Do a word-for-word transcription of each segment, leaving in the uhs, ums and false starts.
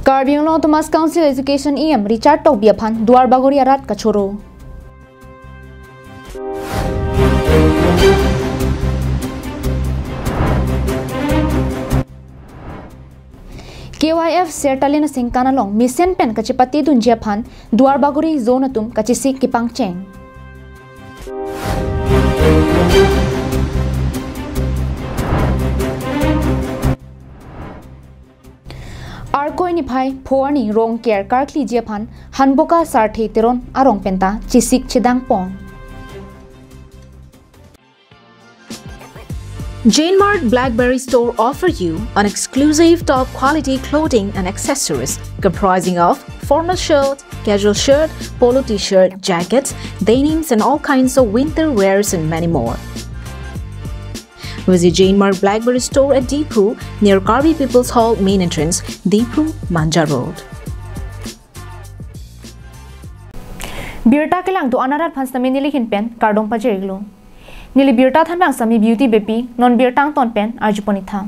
Karbi Anglong Autonomous Council Education E M Richard Tokbi aphan Duarbagori arat kachoro. K Y F Sertalin aningkan along mesen pen kachepatedunji aphan Duarbagori zone atum kachesik kepangcheng. Arkoi niphai pho arni Rongker karkliji aphan Hanboka Sarthe Teron arong penta chesik chedangpon. Jane Mart Blackberry Store offer you an exclusive top quality clothing and accessories comprising of formal shirt, casual shirt, polo t-shirt, jackets, denims and all kinds of winter wears and many more. Visit Jane Mart Blackberry Store at Diphu near Karbi People's Hall main entrance, Diphu, Manja Road. Birta kelang do-an arat aphan sitame neli ahin pen kardom pajir-iklo. Neli birta thanbang sami Beauty Beypi, non birta angton pen arjupon-ik tha.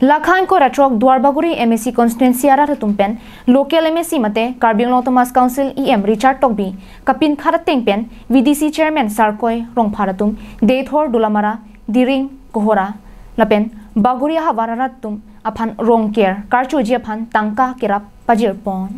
Lakha ingkoi ra throk Duarbagori M A C constituency arat atum pen local M A C mate Karbi Anglong Autonomous Council E M Richard Tokbi kapinkhat ateng pen V D C chairman Sarkoi Rongphar atum Deithor, Dolamara, Diring, Kohora lapen Bagori ahavar arat atum aphan Rongker karchoji aphan tangka kerap pajirpon.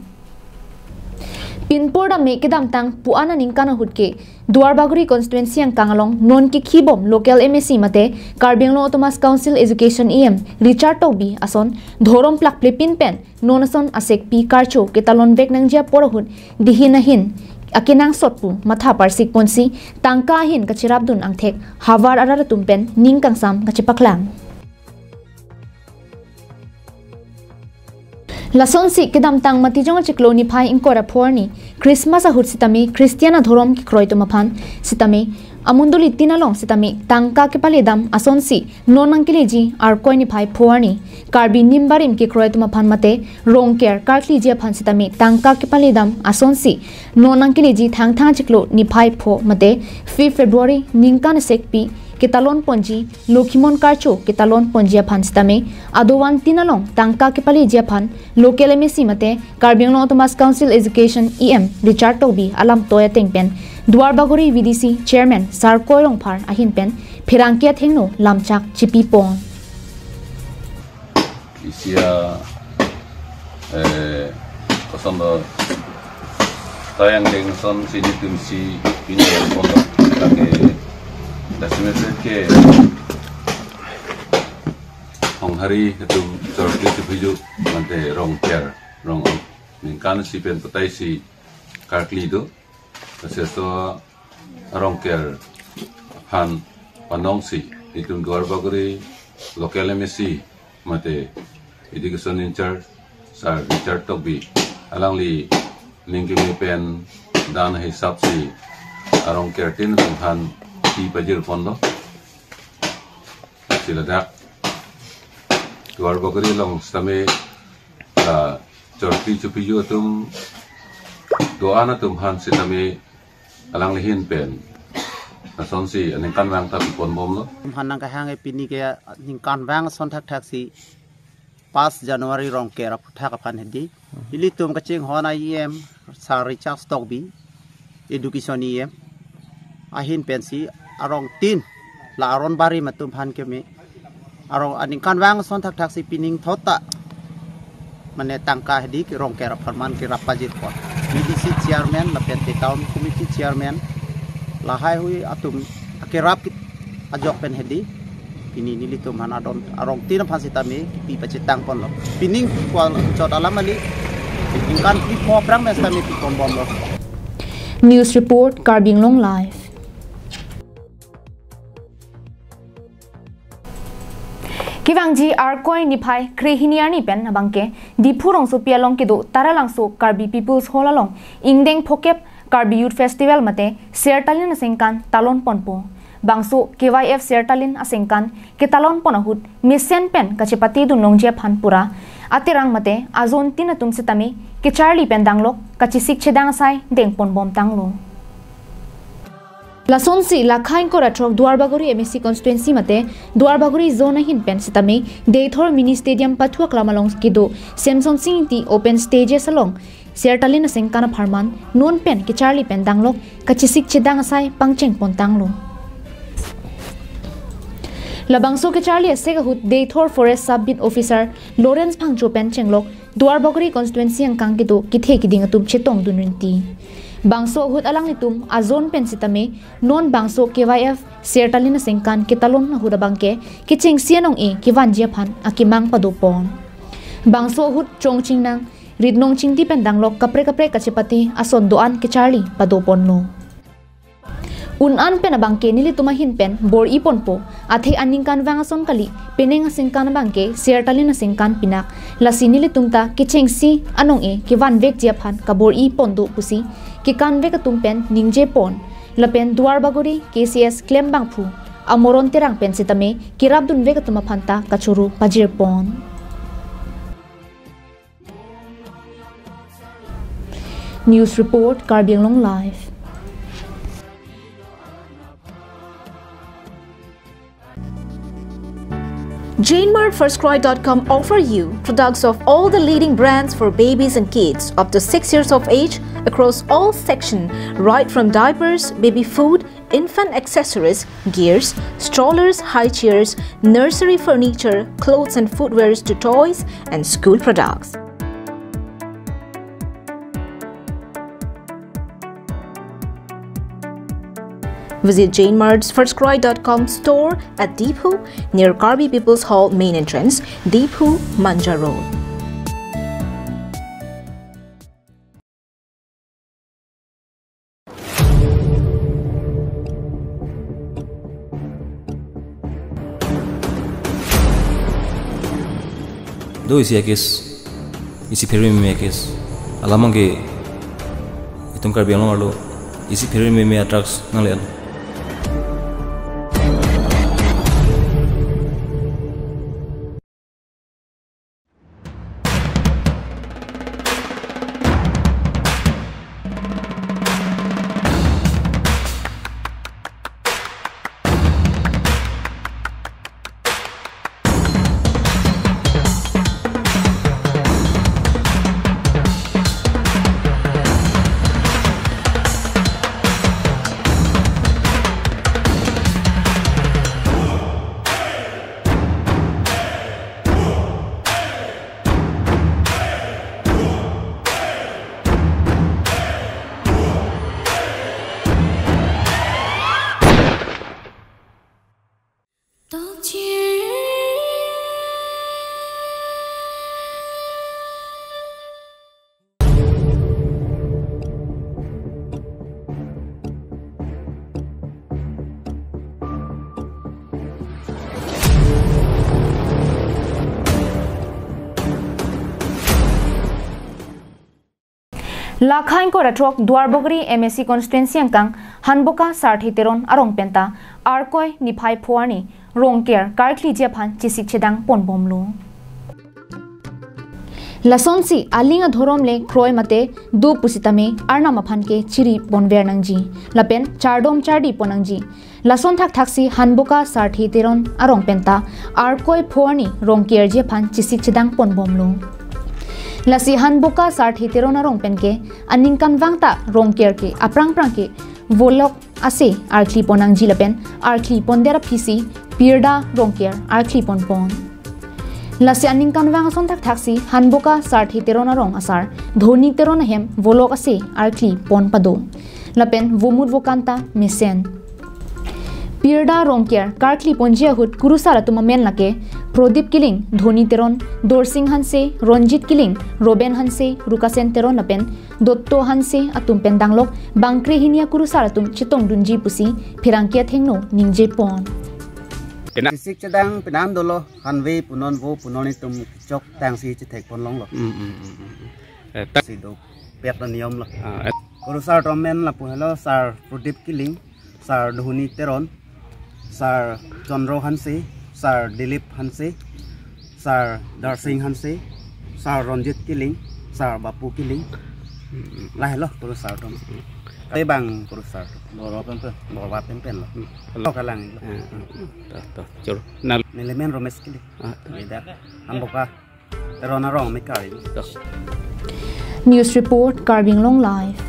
Pinpur dam me kedamtang pu-an aningkan ahut ke Duarbagori constituency angkang along non kekhibom local M A C mate Karbi Anglong Autonomous Council Education E M Richard Tokbi ason dhorom plakplepin pen non ason asekpi karcho ketalon vek nangji apor ahut dihin ahin akenangsot pu matha parsikponsi tangka ahin kacherapdun angthek havar arat atum pen ning kangsam kachepaklang. Lasonsi kedamtang Matijong achiklo niphai ingkoi ra pho arni Christmas ahut sitame Christian adhorom kekroi atum aphan sitame amunduli tin along sitame tangka kepaledam asonsi non nangkeleji Arkoi niphai pho arni Karbi nim barim kekroi atum aphan mate Rongker karkliji aphan sitame tangka kepaledam asonsi non nangkeleji Thangthang achiklo niphai pho mate fifth February ningkan asekpi ketalonponji Lokhimon karcho ketalonponji aphan sitame adovan tin along tangka kepaleji aphan local M A C mate Karbi Anglong Autonomous Council Education E M Richard Tokbi alamtoi ateng pen Duarbagori V D C chairman Sarkoi Rongphar ahin pen pherangke athengno lamchak chipipon. Isi a, eh, koson do tayang deng son si nitum si pini koson do lake dasime ke Honghari atum chorkli chipiju mante Rongker rong ningkan si pen patai si karkli do. Kaseso Rongker aphan panongsi itum Duarbagori local M A C mate education in charge Sir Richard Tokbi alangli ningkimi pen dan hisap si Rongker tin aphan pi pajirponlo. Si ladak Duarbagori along sitame la chorkli chipiju atum do-an atum aphan sitame alangli ahin pen asonsi aningkanvang ta piponbomlo. Atum aphan nangkehang e pini ke ningkanvang ason thakthaksi pas January Rongker aphuthak aphan hedi. Ilitum kachinghon a E M Sir Richard Tokbi, education E M ahin pensi arong tin la aron barim atum aphan keme arong aningkanvang ason thakthaksi pining thot ta mane tangka hedi ke Rongker apharman kerap pajirpon. V D C chairman lapen te town committee chairman lahai hui atum akerap kit- ajok pen hedi. Pini nelitum aphan adon arong tin aphan sitame kipi pachetangponlo. Pining kwal chot alam ali ningkan phli pho aphrang pen sitame piponbomlo. News report, Karbi Anglong Live. Kevangji Arkoi niphai krehini arni pen abangke Diphu rongsopi along kedo Taralangso Karbi People's Hall along ingdeng phokep Karbi Youth Festival mate Sertalin aningkan talonponpo. Bangso K Y F Sertalin aningkan ketalonpon ahut mesen pen kachepatedun longji aphan pura aterang mate ajon tin atum sitame kecharli pen danglok kachesik chedang asai dengponbomtanglo. Lasonsi lakha ingkoi ra throk Duarbagori M A C constituency mate Duarbagori zone ahin pen sitame Deithor Mini Stadium pathu aklam along kedo Semsonsing Ingti Open Stages along Sertalin Asengkan apharman non pen kecharli pen danglok kachesik chedang asai pangcheng pontanglo. Labangso kecharli asek ahut Deithor Forest Sub Beat Officer Lawrence Phangcho pen chenglok Duarbagori constituency angkang kedo kethe keding atum chetongdun rinti. Bangso ahut alanglitum a zone pen sitame non bangso K Y F Sertalin Asengkan ketalon ahut abangke kechengsi anong-e kevanji aphan akemang padopon. Bangso ahut chongchingnang ritnong chingti pen danglok kaprek kaprek kachepate ason do-an kecharli padoponlo. Un-an pen abangke nelitum ahin pen bor-i ponpo, athe aningkanvang ason kali, penang asengkan abangke Sertalin Asengkan pinak, lasi nelitum ta kechengsi anong-e kevanvekji aphan kabor-i pon do pusi kekanvek atum pen ningjepon. Lapen Duarbagori K C S klembangphu Amoron Terang pen sitame kerapdunvek atum aphan ta kachoro pajirpon. News report, Karbi Anglong Live. Jane Mart First Cry dot com offer you products of all the leading brands for babies and kids up to six years of age across all section, right from diapers, baby food, infant accessories, gears, strollers, high chairs, nursery furniture, clothes and footwears to toys and school products. Visit Jane Mart's First Cry dot com store at Diphu near Karbi People's Hall main entrance, Diphu, Manja Road. Do isi a-case, isi pherememe a-case. Alam abangke itum Karbi Anglong arlo isi pherememe a-drugs nangle-etlo. Lakha ingkoi ra throk Duarbagori M A C constituency angkang Hanboka Sarthe Teron arong penta Arkoi niphai pho arni Rongker karkliji aphan chesik chedang ponbomlo. Lasonsi aling adhorom le kroi mate do pusitame Arnam aphan ke chiri ponver nangji lapen chardom chardi pon nangji. Lason thakthaksi Hanboka Sarthe Teron arong penta Arkoi pho arni Rongkerji aphan chesik chedang ponbomlo. Lasi Hanboka Sarthe Teron arong pen ke aningkanvang ta Rongker ke aphrang phrang ke volok ase arkli pon nangji lapen arkli pon der aphisi pirda Rongker arkli ponpon. Lasi aningkanvang ason thakthaksi Hanboka Sarthe Teron arong asar Dhoni Teron ahem volok ase arkli pon pado. Lapen vomut vokan ta mesen. Pirda Rongker karkli ponji ahut kurusar atum amen lake Prodip Killing, Dhoni Teron, Dorsing Hanse, Ronjit Killing, Roben Hanse, Rukasen Teron lapen Dotto Hanse atum pen danglok bangkre hini akurusar atum chetongdunji pusi pherangke athengno ningjepon. Pena- Chesik chedang penan dolo, hanve punon vo punon itum chok tangsi chethek pon longlo. Mm, mm, mm, mm. Eh, ta- Si dopik ta niyom lo. Ah, eh. Kurusar atum amen lapu helo, Sar Prodip Killing, Sar Dhoni Teron, Sar Chandra Hanse, Sar Dilip Hanse, Sar Darsing Hanse, Sar Ronjit Killing, Sar Bapu Killing, Lahelo kurusar atum. Tebang kurusar atum. Borwa penpen. Borwa penpen lo. Hmm. Lo kalang lo. Ah, ah, ah. To, to, choro. Nang- Neli men Romesh Kili. Ah, to. Beda. Hamboka. Rona rong mekar. To. News report, Karbi Anglong Live.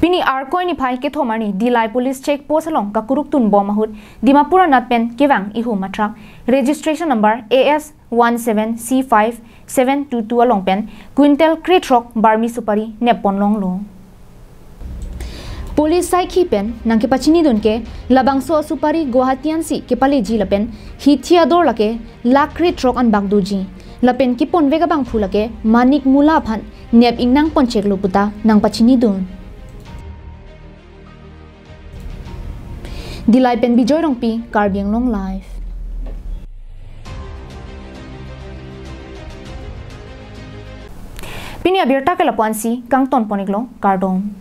Pini Arkoi niphai kethom arni Dillai Police Check Post along kakuruk tunbom ahut Dimapur anat pen kevang ihum a-truck registration number A S one seven C five seven two two along pen quintal krethrok Burmese supari neppon longlo. Police saikhi pen nangkepachinidun ke labangso supari Guwahati ansi kepaleji lapen hithi ador lake lakh krethrok anbak doji. Lapen keponvek abangphu lake Manik Mula aphan nep ingnang poncheklo puta nangpachinidun. Dillai pen Bijoy Rongpi, Karbi Anglong Live. Pini abirta ke lapu-ansi kangton pon-iklo, kardom.